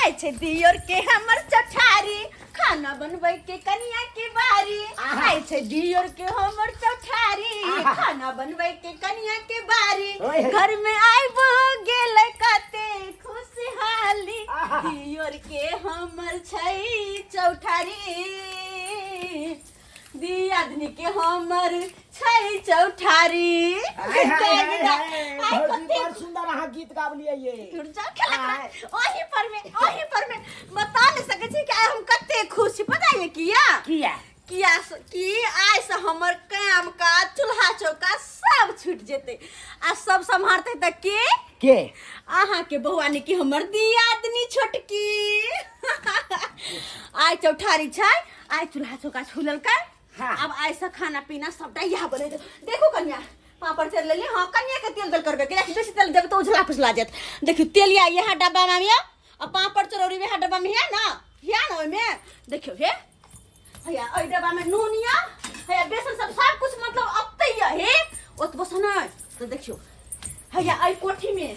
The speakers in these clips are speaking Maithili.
आइ छै दियोर के हमर चौठारी, खाना बनबै के कनिया के बारी। आइ छै दियोर के हमर चौठारी, खाना बनबै के कनिया के बारी। ओए। घर में आइब गेलै कते खुशहाली, दियोर के हमर छै चौठारी, दियादनी के हमर छै चौठारी। हाय, हाय, हाय, हाय, आइ भौजी, कते बड़ सुंदर अहाँ गीत गाबलियै ये। रुक जाउ, खेलक रह। ओही पर में, ओही पर में बता नहीं सकै छी कि आइ हम कते खुश छी। पता ये किया? किया? किया कि आइ से हमर काम काज चूल्हा चौका सब छूट जेतै आ सब सम्हारतै तऽ के? के? अहाँ के बौआ ने कि हमर दियादनी छोटकी। आइ चौठारी छै, आइ चूल्हा चौका छुललकै। हाँ। अब आइ से खाना पीना सबटा इएह बनेतै। देखू कन्या, पापड़ चल लेली। हाँ, कन्या के तेल दल करबे के बेसी तेल देबै तऽ उझला पुझला जायत। देखियौ तेल या यहाँ डब्बा में या आ पापड़ चरौरी वएह डब्बा में है ना, है ना ओहिमे। देखियौ हे हैया एहि डब्बा में नून या हैया बेसन सब सब कुछ मतलब अतै या हे ओतबो से नहि। तऽ देखियौ हैया एहि कोठी में,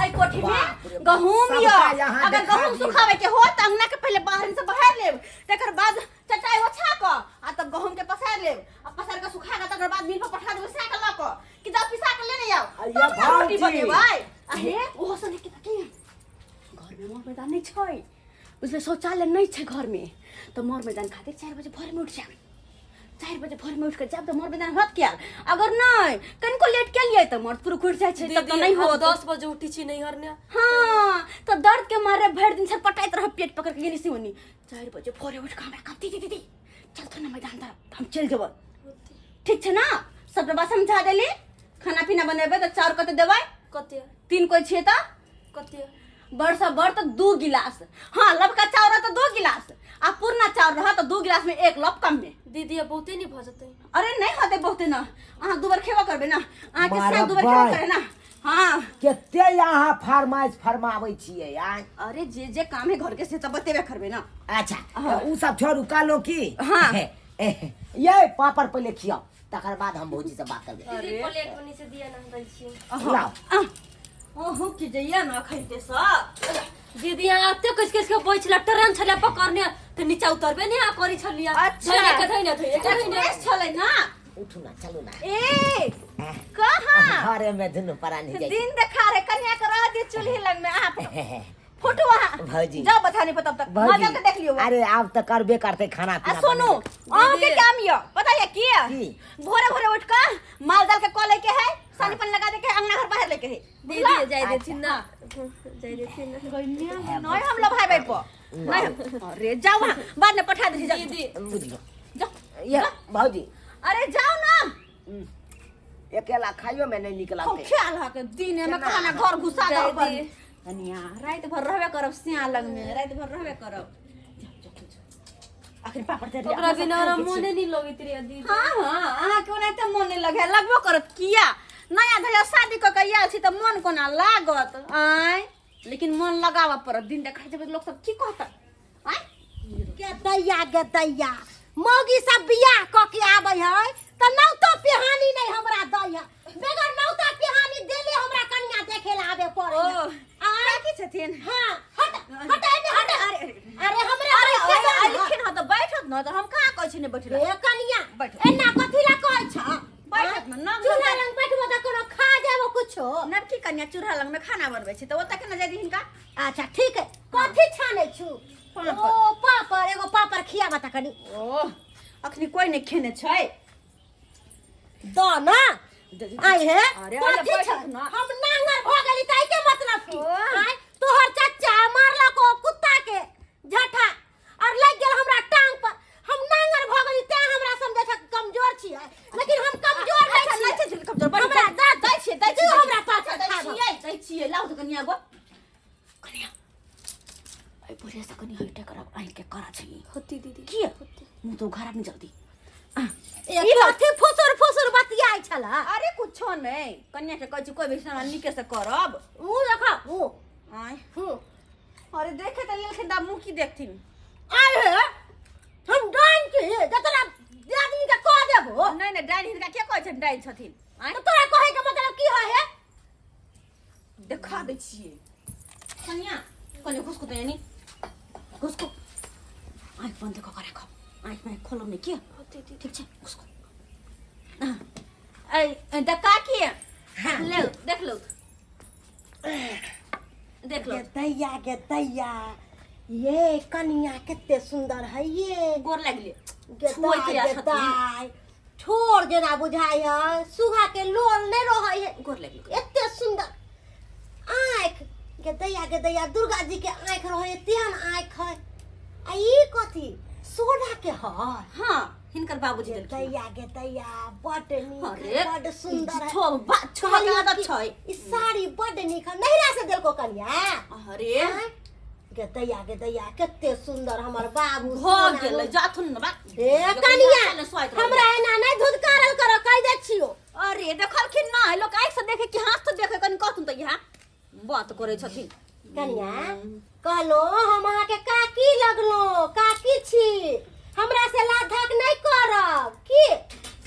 एहि कोठी में बाप रे बाप, गहूम सबटा या यहाँ अगर देखा गहूम दियौ। सुखावे के हो तऽ अंगना के पहिले बाहर से बहार लेब, तकर बाद चटाई ओछा कऽ आ तब गहूम के पसारि लेब आ पसारि कऽ सुखा कऽ तकर बाद मिल पर पठा देबै सैह के लऽ कऽ कि जाओ पिसा कऽ लेने आउ। अइया तब ने रोटी भौजी। बनेबै। आ हे ओहो सब के की घर में मर मैदान नहीं छै, बुझले, शौचालय नहीं छै घर में, तऽ मर मैदान खातिर 4 बजे भोर में उठ जायब। 4 बजे भोर में उठ के जायब तऽ मर मैदान होत क्या? अगर नहीं कनिको लेट के लिए तऽ मर्द पुरुख उठ जाइ छै, तब तऽ दीदी, नहीं हम होत। 10 बजे उठी छी नैहर ने। हाँ, तऽ दर्द के मारे भरि दिन छटपटाइत रहब पेट पकड़ के गेली सिवनी। 4 बजे भोरे उठ के हमरा कहत दीदी दीदी चलतो ना मैदान तरफ, हम चलि जेबै। ठीक छै ना? सबटा बात समझा देली। खाना पीना बनेबै तऽ चाउर कते देबै? कते? 3 कोइ छियै तऽ कते? बड़ से बड़ तऽ 2 गिलास। हाँ, लबका चाउर रहत तऽ 2 गिलास आ पुरना चाउर रहत तऽ 2 गिलास में 1 लप कम में। दीदी, अब बहुते नहीं भऽ जेतै। अरे नहीं होतै बहुते ना, अहाँ 2 बार खेबो करबै ना, अहाँके मारब सास 2 बार खेबो बाय। करे ना। हाँ। कते अहाँ फरमाइश फरमाबै छियै आँय? अरे जे जे काम है घर के से तऽ बतेबे करबै ना। अच्छा, हाँ। उ सब छोड़ू, कहलहुँ की हाँ। ये पापड़ पहिले खियाउ, तकर बाद हम भौजी से बात करबै। दीदी, अरे। प्लेट में नीचे दिया ना दै छी। लाउ। अहूँ की जइया ना खैते सब। दीदी, अहाँ एते कस कस के बैठ छला, ट्रेन छला पकड़ने तऽ नीचा उतरबे नहीं अहाँ करी छलियै। अच्छा। धैने के धैने, धैने के धैने। एक्सप्रेस छलै ना। उठू ना, चलू ना। ए कहाँ? घरे में दुनू प्राणी जाइ। दिन देखा रे कन्या के रह दे चूल्ही लग में। अहाँ फोटो अहाँ भौजी। जाओ बथानी पर तब तक भौजी, मजा के देख लियो। अरे आब तऽ करबे करते खाना आ पीना। सुनू, बनेबै। अहाँ के काम यो पता है की? की? भोरे भोरे उठ के माल दाल के कॉल लेके है, सानी पानी लगा दे के अंगना घर बाहर लेके है। दीदी, जाय देथिन ना, जाय देथिन ना। नहीं हम लोग भाई भाई पर नहीं। अरे जाओ वहाँ, बाद में पठा दीजिए, जाओ। दीदी। बुझियो जाओ। ये भौजी। अरे जाओ ना। अकेला खाइयो में नहीं निक हम लगते। ख्याल है के दिन में केना? खाना घर घुसा जाय दो पर। दी। कनिया रात भर रहबे करब सिया लग में, रात भर रहबे करब। जाओ, जाओ, जाओ। अखन पापड़ दे ओकरा बिना हमरा मोने नहीं लगैत रे दीदी। हाँ हाँ, अहाँ के ओनाहिते मोन नहीं लगे, लगबो करत किया? नया धया शादी कऽ के आयल छी तऽ मोन कोना लागत? आँय, लेकिन मन लगाबऽ पड़त। दिन देखा जेबै तऽ लोक सब की कहत? आँय गे दैया, गे दैया, मौगी सब बियाह कऽ के आबै है तऽ नौतो पिहानी नहि हमरा दै है। बगैर नौता पिहानी देले हमरा कनिया देखे ला आबे पड़े ओ, है। आँय? की छथिन? हाँ, हट हट एने हट। अरे, अरे, अरे हमरा अरे, बैठे अरे, दे ना। अयलखिन हँ तऽ बैठत न, तऽ हम कहाँ कहै छी नहि बैठे लए। ए कनिया, बैठो। एना कथी ला कहै छ? बैठत न, नंग चूल्हा लग बैठबो तऽ कोनो खा जाबो कुछो। नबकी कनिया चूल्हा लग में खाना बनबै छै तऽ ओतऽ केना जाय दी हिनका? अच्छा ठीक है, कथी छानै छु? पापड़। ओ पापड़, एगो पापड़ खियाबा तऽ कनी। ओ अखनी कोइ नहि खेने छै। द ना। आइ हे अरे, अरे, कथी बैठक छै? ना। हम नांगर भऽ गेली ताहि के मतलब की? ओ। आइ तोहर चचा मारलक ओ कुत्ता के झट्ठा और लागि गेल हमरा टांग पर, हम नांगर भऽ गेली, तें हमरा समझै छ कमजोर छियै, लेकिन हम कमजोर नहि अच्छा, छियै। नहि छै कमजोर, बड़ी हमरा दै दै छियै, दै तू छियै, हमरा पापड़ दै खाबऽ। छियै, दै छियै, लाउ तऽ कनिया गो। कनिया, एहि बुढ़िया से कनि हइटे करब, आँखि के करा छै। होती दीदी। किया? मुँह तो घरा में जल्दी। ए, कथी फुसुर फुसुर बतियाइ छला? अरे कुछो नहीं, कन्या के कहै छी कोई भी सामान नीके से करब। मुँह देखा, मुँह। आँय। हूँ। अरे देखे तऽ लेलखिन तऽ मुँह की देखथिन? आय हे, हम डाइन छी, जतना आदमी के कह देबो। नहीं नहीं, डाइन हिनका के कहै छथिन डाइन छथिन? आँय? तऽ तोरा कहै के मतलब की है हे? देखा दै छियै। कन्या, कन्या घुसकु तऽ यानी। घुसको आँखि बन्द कऽ के राखब आँखि में खोलब नहि किया ठीक छै घुसको ऐ द काकी ले देख लो देख लो गे दैया गे दैया ये कनिया कते सुंदर है ये गोर लागि ले गे छुए के दाइ, गे छथिन। दाइ ठोर जेना बुझाइ है सुगा के लोल नहि रहै है गोर लागि ले एते सुंदर आँखि गे दैया गे दैया दुर्गा जी के आँखि रहै तेहन आँखि है आ ई कथी सोना के है हाँ हिनकर बाबूजी गे देलखिन दैया गे दैया बड नीक अरे है बड सुंदर है छो बा छो के आदत छै ई साड़ी बड नीक है नहिरा से देलको कनिया अरे आँय? गे दैया गे दैया कते सुंदर हमर बाबू भऽ सोना गेलै जाथुन न बा ए कनिया स्वाइत रहै। हमरा एना नहि धुधकारल कर कहि दै छियो अरे देखलखिन ना लोक आँखि से देखे कि हाथ से देखे कनि कहथुन तऽ इएह बात करै छथिन कनिया कहलो हम अहाँके काकी लगलो काकी छी हमरा से लाधक नहि करब की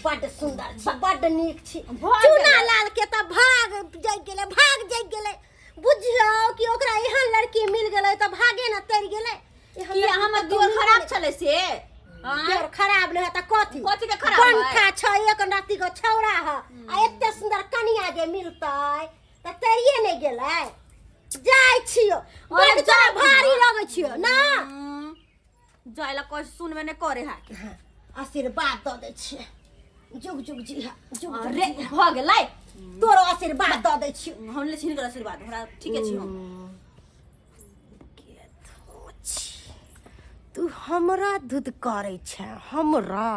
बड सुंदर छी बड नीक छी भऽ चूना गेलै। लाल के तऽ भाग जाइ गेलै भाग जाइ गेलै बुझियौ कि ओकरा एहन लड़की मिल गेलै तऽ भागे ने तर गेलै एहन की लड़की हमर कतौ दियोर मिलबे खराब नहि। छलै से आँय? देर खराब नहि है तऽ कथी कथी के खराब है? पंखा छै एक राति के छौड़ा है आ एते सुंदर कनिया जे मिलतै तऽ तरिये नहि गेलै जाइ छियो बड अरे तोरा जाथुन भारी न। लगै छियो ना जाय ला कोई सुनबे नहि करे है आशीर्वाद दऽ दै छियै जुग जुग जी हा जुग जुग अरे जी हा। भऽ गेलै तोरो आशीर्वाद दऽ दै छियो हम ले छी हिनकर आशीर्वाद हमरा ठीके छी हम तू हमरा दूध करै छै हमरा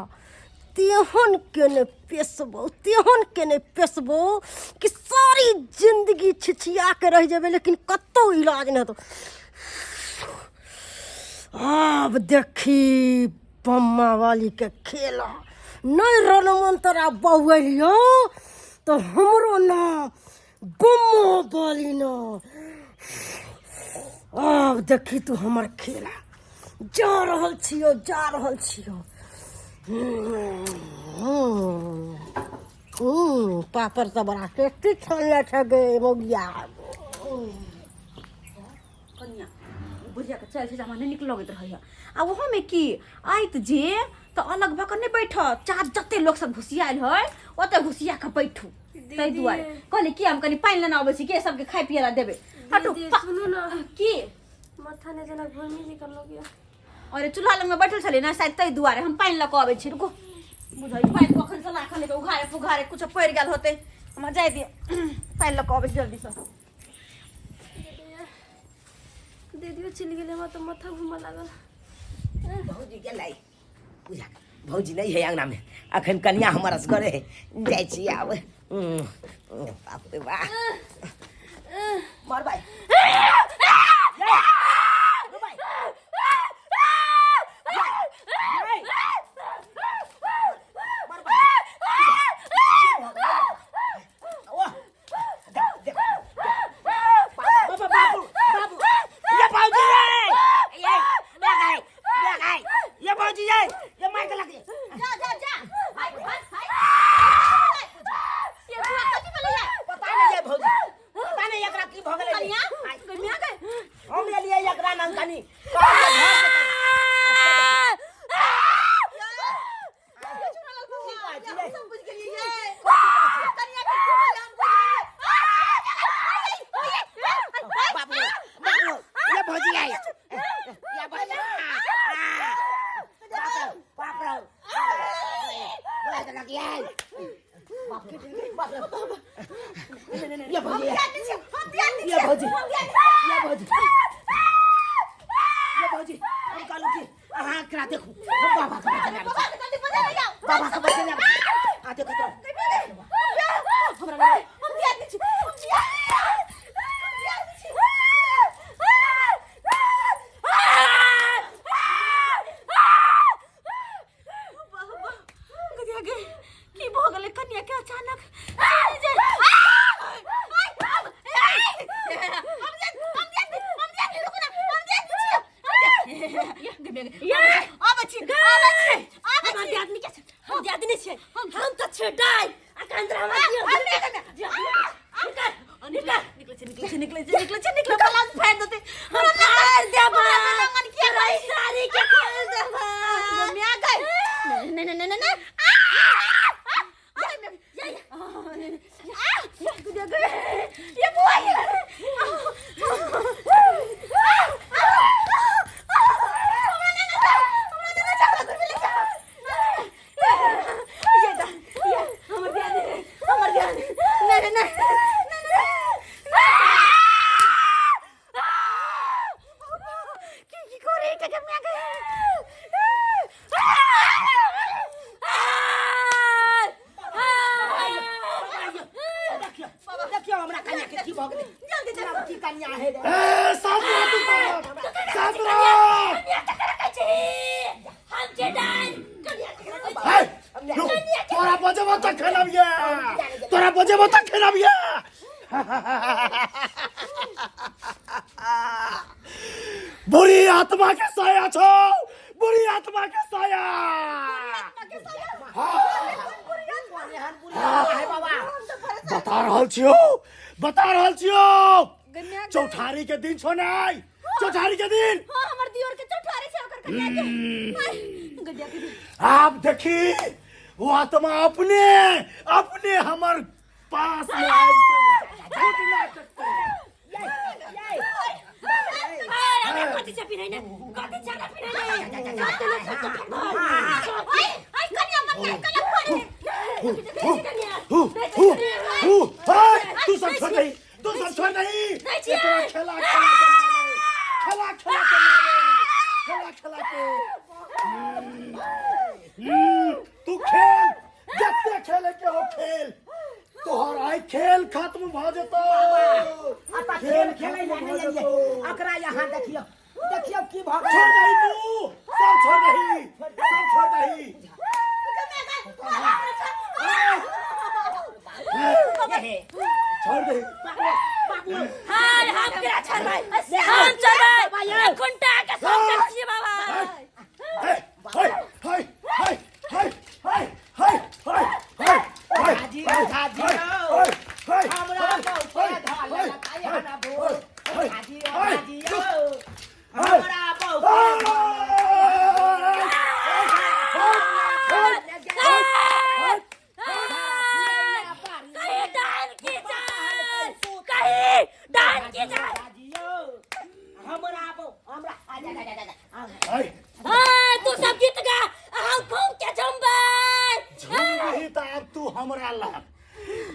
तेहन केने पेसबो तेहन केने पेसबो कि सारी जिंदगी छिछिया के रहि जेबै लेकिन कतौ इलाज नहि हेतौ आब देखी बम्मा वाली के खेला नहि रणमन तोरा बौएलियो तऽ हमरो नाम बम्मा वाली ना आब देखी तू हमर खेला जा रहल छियो जा रहल छियो पापड़ तऽ बड़ा टेस्टी छानले छै गे मौगिया कनिया बुढ़िया के चालि छै जे हमरा नहि नीक लगैत रहैया आ ओहोमे की आइत जे तऽ अलग भऽ कऽ नहि बैठत चाह जते लोक सब घुसियायल है ओते घुसिया कऽ बैठू ताहि दुआरे कहली कि हम कनि पानि लेने अबै छी के सबके खाय पियै लए देबै हटू दीदी सुनू ना की माथा ने जेना घुमी जी कर लोगे अरे चूल्हा लगमे बैठल छलियै ने शायद ताहि दुआरे हम पानि लऽ कऽ अबै छी रुकू बुझै पानि कखन से राखल हेतै उघारे पुघारे कुछो पड़ि गेल होतै हमरा जाय दिअ पानि लऽ कऽ अबै छी जल्दीसँ दीदियो चलि गेलै हमरा तऽ माथा घूमऽ लागल भौजी गेलै बुझा भौजी नहि है अंगनामे अखन कनिया हमर असगरे है जाइ छी आब बाप रे बा मरबै जा जा जा हाय हाय हाय ये बुआ कथी भेलैया पता नहीं ये भौजी पता नहीं एकरा की भऽ गेलै कनिया कनिया के हम लेलियै एकरा नंग कनी सब बुझ गेलियै कनिया के की भेलै हम बुझ गेलियै बाबू बाबू ये भौजी आई ये भौजी बाप रे बाप रे लगी आई बाप रे बाप रे ये भौजी ये भौजी ये भौजी ये भौजी हम कहलहुँ कि अहाँ एकरा देखू हम बाबा के बचेने आबै छी। बाबा के बचेने आबै छी। आ देखो तो की भऽ गेलै कनिया के अचानक हम दियादनी छियै हम तऽ छियै डाइ आ कंदरा हमरा दियौ निकले छै निकले छै निकले छै निकले छै हम फाड़ देबै बुरी आत्मा के साया छौ, बुरी आत्मा के साया। बता रहल छियौ, बता रहल छियौ, चौठारी के दिन छौ नै, चौठारी के दिन। हाँ, हमर दियोर के चौठारी छै ओकर कन्या के। हाय, गड्डिया के दिन। आब देखी वो आत्मा अपने अपने हमर पास में आबि के घुटना टेकतै। कथी छै पिन्हैने, कथी छै ना पिन्हैने? हाय, हाय, कन्या मत कन्या फोड़े। हु, हु, हु, हु, हाय, तू सब छोड़ दही, तू सब छोड़ दही। एकरा खेला खेला के मारबै, खेला खेला के मारबै, खेला खेला के। तू खेल, जते खेले के हो खेल, तोहर आइ खेल खत्म भऽ जेतौ। आता खेल खेलै लए नहि एलियै। एकरा यहाँ देखियौ, देखियौ की भऽ गेलै। छोड़ दही तू, सब छोड़ दही, सब छोड़ दही। छोड़ दही। हाय, हम केना छोड़बै? हम छोड़बै खुंटा के सब छियै बाबा। हे हे हे हे हे हे हे हे हे हे। झाजी, झाजी, हे हमरा बहुते धऽ लेलक एहन भूत। झाजी, झाजी, हमरा बहुते कहीं डाल की जाए, कहीं डाल की जाए। झाजी, हमरा बहु हमरा आ जा जा जा जा। हाय, तू सब गीत गा, हम खूब के झुमबै। झूमही तऽ आब तू हमरा लग,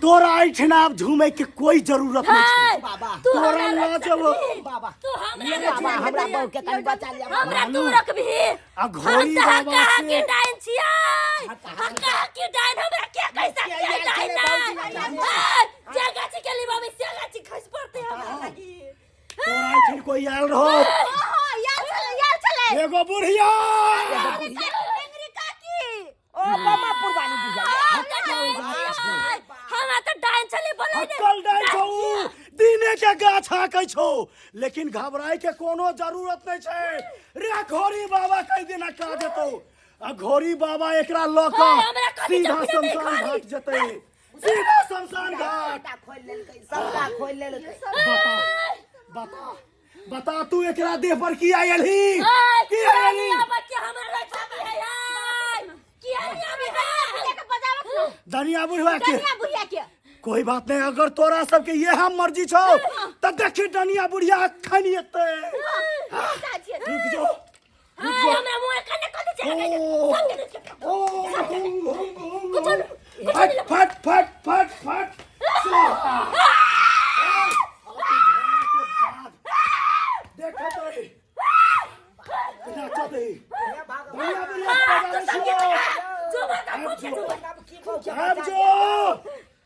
तोरा एहिठिना आब झूमे के कोई जरूरत नहीं छै। बाबा, तू तोरा हमरा लऽ रख जेबो। सकबही। बाबा, तू हमरा रख बाबा, हमरा बहु के तनी बचा लिया। हमरा तू रखबही। आ घोड़ी हम तऽ बाबा हक्का से की डाइन छियै, हक्का की डाइन। हमरा के कहि सकैए डाइन? हाय, जे गाछी के लिबाबै से गाछी खसि पड़तै हमरा लागी। तोरा एहिठिन कोई आयल रहो? हाँ, यार चले, यार चले। एगो बुढ़िया। टेंगरी काकी। ओ बाबा, पुरबानी बुझा। हम तऽ डाइन छियै, हमरा तऽ डाइन छलै बोलै ने। अक्कल डाइन छौ उ, दिने के गाछ हाकै छौ, लेकिन घबराय के कोनो जरूरत नहीं छै रे। घोड़ी बाबा कहि दिना का जेतौ, आ घोड़ी बाबा एकरा लऽ कऽ ओए, हमरा कथी सीधा चपी नहि शमशान खाली। घाट जेतै, सीधा शमशान घाट। सबटा खोलि लेलकै, सबटा खोलि लेलकै। बता, बता, बता, तू एकरा देह पर की आयल ही? ओए, की आयल ही? दुनिया बच्चे हमरा रख सकै है यार। किया नहीं आबे है? के बजावत धनिया बुढ़वा के। कन्या बुढ़िया के। कोई बात नहीं, अगर तोरा सबके ये हम मर्जी छौ तऽ देखी डनिया बुढ़िया अखन एतै। रुक जो। हाय, हमरा मुँह कने कथी चले गई? ओ ओ हुम हुम हुम हुम, फट फट फट फट फट स्वाहा। देखो तो नाचो दही धनिया बुढ़िया के बजाबै छियौ। जो बात खूब के जो। आबि जो,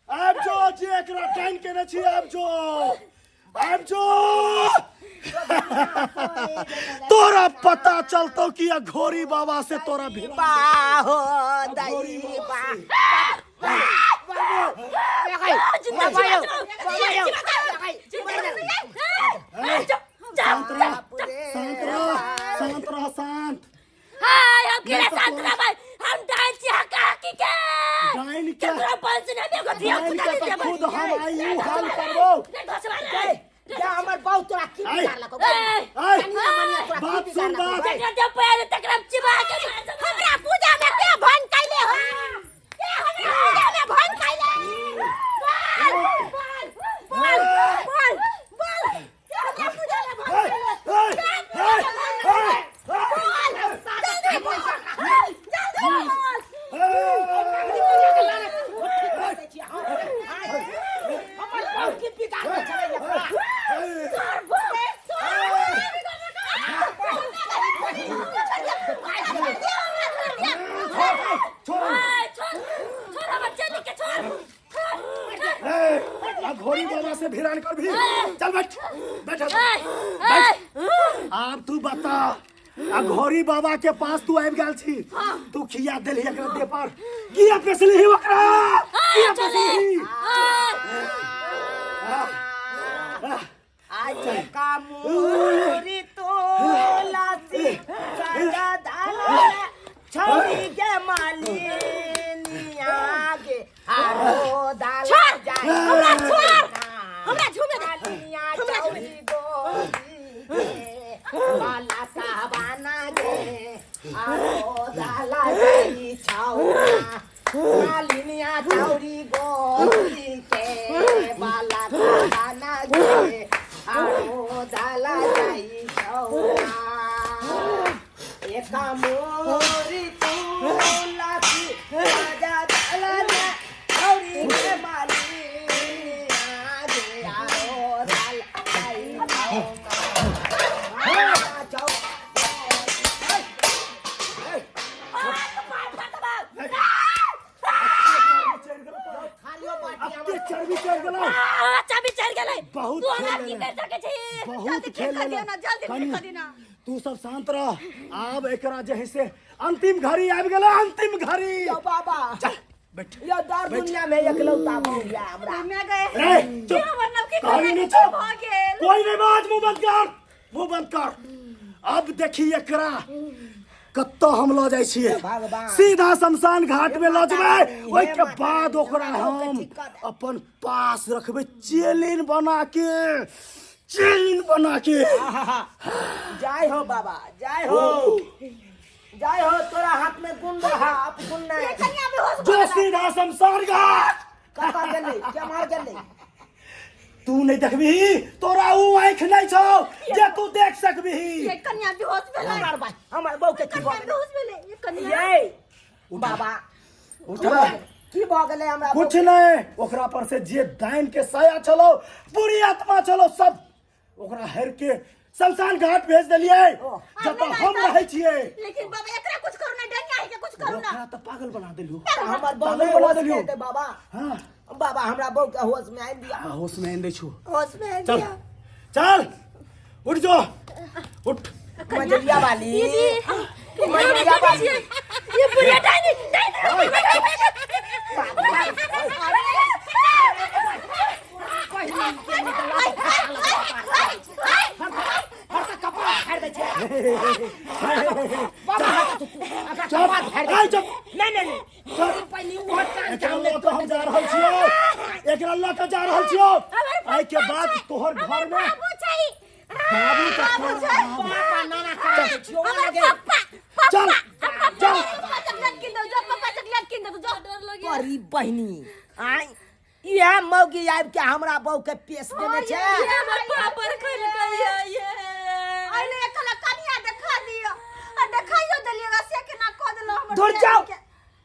आबि जो, जे एकरा टाइन केने छी, आबि जो, आबि जो। तोरा पता चलतौ कि घोड़ी बाबा से तोरा भिड़ा। बाहो घोड़ी दई बाबा बा से। शांत रह, शांत रह, शांत रह, शांत। हाय, हम केना शांत रहबै? हम डाइन छी हक्का हक्की के। डाइन के केकरो बंश नै एगो धिया डाइन पुता के नहि तऽ देबै। खुद हम आइ उ हाल करबौ। रे घसवा रे। जा, हमर बहु तोरा की आइ। बिगाड़लकौ? ए, आइ, कनिया मनिया तोरा की बात सुन, बिगाड़लकौ? बात। जकरा देह पैर तकरा चिबा के मार देबै। हमरा पूजा में के भंग कैले हो? के हमरा पूजा में भंग कैले? बोल, बोल, बोल, बोल, के हमरा पूजा में भंग हे, कैले? हे, हे, हे, बोल, जल्दी बोल, जल्दी बोल। हमर बहु की बिगाड़ने छलै एकरा? छोड़। ए, छोड़, छोड़ हमर चेली के, छोड़। ए, अब घोड़ी बाबा से भिड़ान कर भी। चल बैठ, बैठ। ए, ए, आब तू बता, आ घोड़ी बाबा के पास तू आबि गेल छी, तू खिया देलही एकरा देह पर? किया पेसलिही ओकरा? किया पेसलिही? आज का मोरी तुलसी सजा दाला छौरी के मालिनिया के आरो दाला छोड़! जाई हमरा छोड़! हमरा झूमे दे। मालिनिया हमरा झूमे छौरी गोरी के बाला साहबाना गे आरो दाला जाई छौरा मालिनिया छौरी गोरी के बाला साहबाना गे आरो दाला जाई छौरा एका मोरी तुलसी राजा दाला जा छौरी के मालिनिया गे आरो दाला जाई छौरा छौरा अते चर्बी चढ़ गेलौ आ, चाबी चढ़ गेलै बहुत तू हमरा खेल की लेले। कर सकै छी बहुत जल्दी खेल ठीक कर लेले। दियौ ना, जल्दी ठीक कनिया, कर दियौ ना। तू सब शांत रह आब एकरा जे है से अंतिम घड़ी आबि गेलै अंतिम घड़ी यो बाबा चल बैठ यो दर दुनिया में एकलौता बहु या हमरा घूमे गए रे की चुप हमर नवकी कहानी कन्या नहीं के चुप भऽ गेल कोई नहीं बाज मुंह बंद कर मुंह बंद कर अब देखी एकरा कतऽ हम लऽ जाइ छियै भगवान। सीधा शमशान घाट में लऽ जेबै हे ओहिके माता बाद रानी, ओकरा हमरा हम सबके ठीक कऽ दे। अपन पास रखबै चेलिन बना के चेलिन बना के जय हो बाबा जय हो जय हो तोरा हाथ में गुण रहा अपगुण नहीं कन्या बेहोश जो सीधा शमशान घाट कतऽ गेलै केम्हर गेलै तू नहीं देखबिही तोरा ऊ आँखि नहीं छौ जे तू देख सकबिही ये कन्या बेहोश भेलै हमर भाई हमर बहू के की कन्या भऽ गेलै बेहोश भेलै ये कन्या ये बाबा उठा की भऽ गेलै हमरा बहू कुछ नहीं ओकरा पर से जे दाइन के साया छलो बुरी आत्मा छलो सब ओकरा हेर के शमशान घाट भेज देलियै जतऽ हम रहै छियै लेकिन बाबा एकरा कुछ करू ना डनिया है के कुछ करू ना ओकरा तऽ पागल बना देलू हमर बहू पागल बना होश में देलियौ एतै बाबा हाँ बाबा हमरा बहू के होश में आनि दिया हाँ होश में आनि दै छौ होश में आनि चल दिया चल उठ जो उठ मजलिया वाली मजलिया वाली ये बुढ़िया डाइनी डाइनी चुप आइ चुप नहीं नहीं नहीं पहले वो एकरा लऽ कऽ हम जा रहल छियौ एकरा लऽ कऽ जा रहल छियौ एहि के बाद तोहर घर में बाबू चाहिए बाबू तक पापा नाना करै छियौ हमर आगे पप्पा चल चल पापा चॉकलेट किन दो जो पापा चॉकलेट किन दो जो डर लगे अरे बहिनी आय इएह मौगी आबि के हमरा बहू के पेश देने छै ये हमर पापड़ खलकै ये आइले एकला कनिया देखा दियो आ देखाइयो देलियो से केना कह देलो हमर दूर दियादनी जाओ के।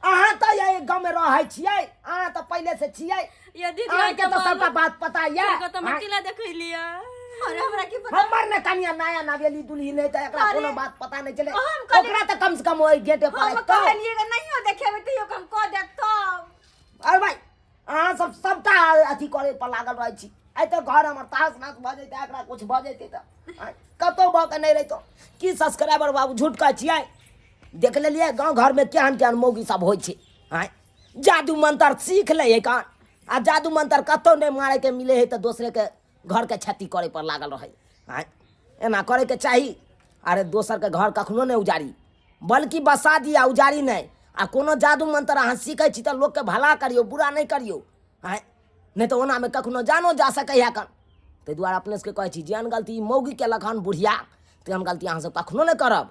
अहाँ तऽ ये गाँव में रहै छियै अहाँ तऽ पहिले से छियै ये दीदी अहाँके तऽ सबटा बात पता यऽ तो मटिला देखैलिया अरे हमरा की पता हमर ने कनिया नया नवेली दुल्ही नहि तऽ एकरा अरे, कोनो बात पता नहि चले हम कहलियै- ओकरा तऽ कम से कम ओहि गेटे पर हम आबितौ। कहलियै कि नहियो देखेबै तैयो हम कह देब तब अरे भाई अहाँ सब सबटा अथी करे पर लागल रहै छी आइ तऽ घर हमर तास नास भऽ जैतै एकरा कुछ भऽ जैतै तऽ आँय, कतहु भऽ कऽ नहि रहितौ की सब्सक्राइबर बाबू झूठ कहै छियै देख लेलियै गाँव घरमे केहन केहन मौगी सब होइ छै आँय जादू मंतर सीख लै है कान आ जादू मंतर कतहु नहि मारैके मिलै है तऽ दोसरेके घरके क्षति करे पर लागल रहै आँय एना करैके चाही अरे दोसरके घर कखनो नहि उजाड़ी बल्कि बसा दिया उजाड़ी नहि आ कोनो जादू मंत्र अहाँ सीखै छी तऽ लोकके भला करियौ बुरा नहि करियौ आँय नहि तऽ ओनामे कखनो जानो जा सकै है कन ताहि दुआरे अपने सबके कहै छी जेहन गलती ई मौगी केलक हन बुढ़िया तेहन गलती अहाँसब कखनो नहि करब